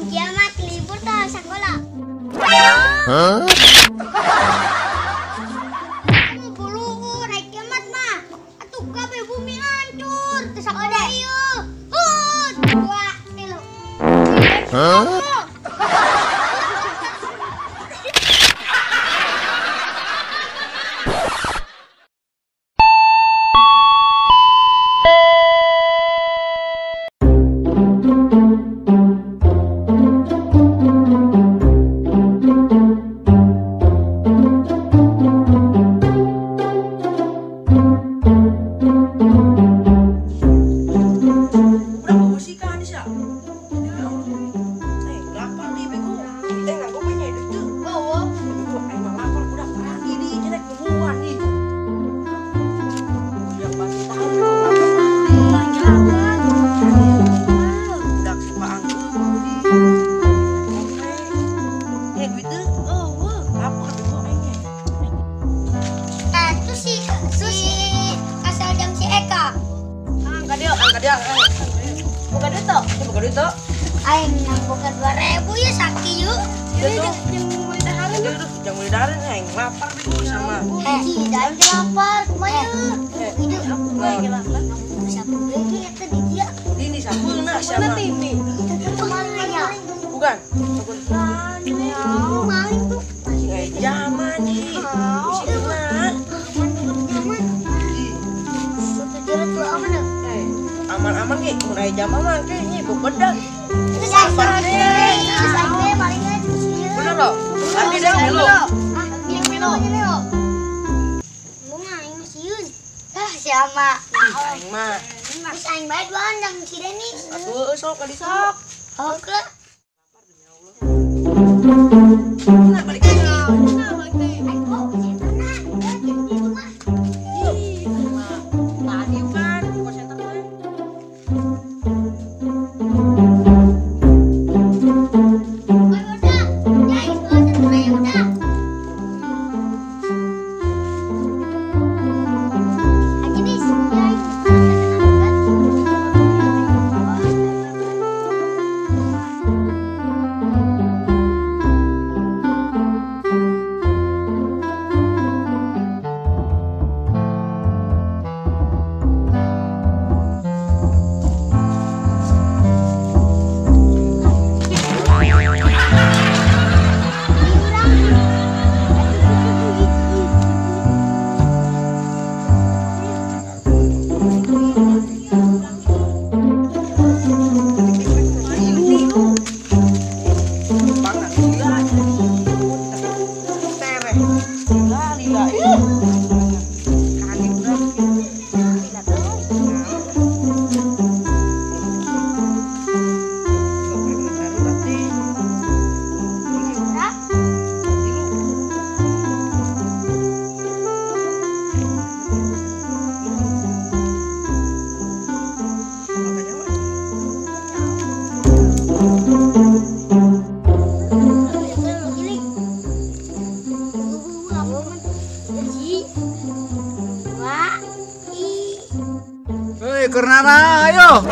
Mun kiamat libur tah sekolah. Hah? Bulu naik kiamat mah. Atuh kabeh bumi hancur teu sakola ieu. Hut, 2 3. Hah? Aing nang boga 2000 ya sakit yuk. Jangan beli dahareun aing lapar bego sama. Hiji da aing lapar kumaha ieu. Aing lapar. Sapu ge eta di dia. Ini sapueuna sama. Itu tuh maling ya. Bukan. Maling tuh. Zaman nih. Aman-aman ge mun aya jam mah ge nya bebedag. Bener loh. Nanti dia melo. Melo. Bunga aing masieun. Ah siapa? Aing mah. Geus aing bae duaan jang si Deni. Atuh sok ka ditu. Oke. Nah balik teh. Nah balik teh. Aing kok senterna. Itu mah. Tadi kan kok senter mah. Hei, kernana, ayo.